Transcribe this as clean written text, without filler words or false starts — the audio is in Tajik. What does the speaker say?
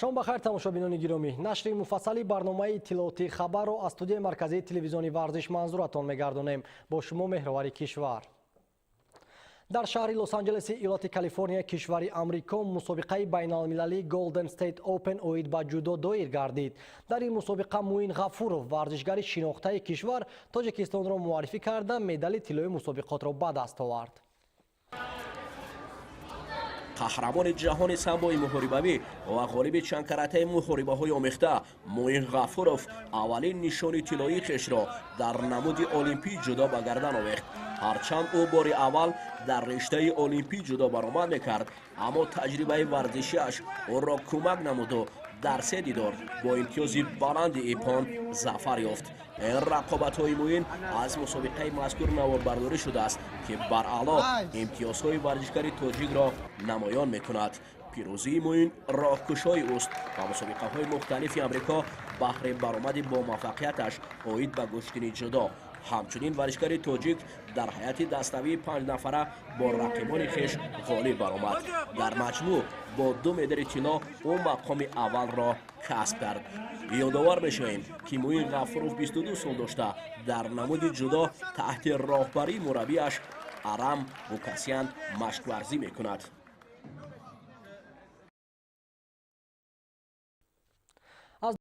Шом бахайр, тамошобинони гиромӣ. Нашри муфассали барномаи иттилоотии «Хабарро» аз студияи марказии телевизиони «Варзиш» манзуратон мегардонем. Бо шумо Меҳровари Кишвар. Дар шаҳри Лос-Анҷелеси иёлати Калифорния, кишвари Амрико, мусобиқаи байналмилалии Golden State Open оид ба ҷудо доир гардид. Дар ин мусобиқа Муин Ғафуров, варзишгари шинохтаи кишвар, Тоҷикистонро муаррифӣ карда, медали тиллои мусобиқотро ба даст овард. Қаҳрамони ҷаҳони самбои муҳорибавӣ ва ғолиби чандкаратаи муҳорибаҳои омехта Муин Ғафуров аввалин нишони тиллоии хешро дар намуди олимпии ҷудо ба гардан овехт. Ҳарчанд ӯ бори аввал дар риштаи олимпии ҷудо баромад мекард, аммо таҷрибаи варзишиаш ӯро кӯмак намуду дар се дидор бо имтиёзи баланди иппон зафар ёфт. Ин рақобатҳои Муин аз мусобиқаи мазкур наворбардорӣ шудааст, ки бараъло имтиёзҳои варзишгари тоҷикро намоён мекунад. Пирӯзии Муин роҳкушои ӯст ба мусобиқаҳои мухталифи Амрико баҳри баромади бомуваффақияташ оид ба гӯштини ҷудо. Ҳамчунин варзишгари тоҷик дар ҳайати даставии панҷнафара бо рақибони хеш ғолиб баромад. Дар маҷмӯъ бо ду медали тилло ӯ мақоми аввалро касб кард. Ёдовар мешавем, ки Муин Ғафуров 22 сол дошта, дар намуди ҷудо таҳти роҳбарии мураббиаш Арам Букасян машқварзӣ мекунад.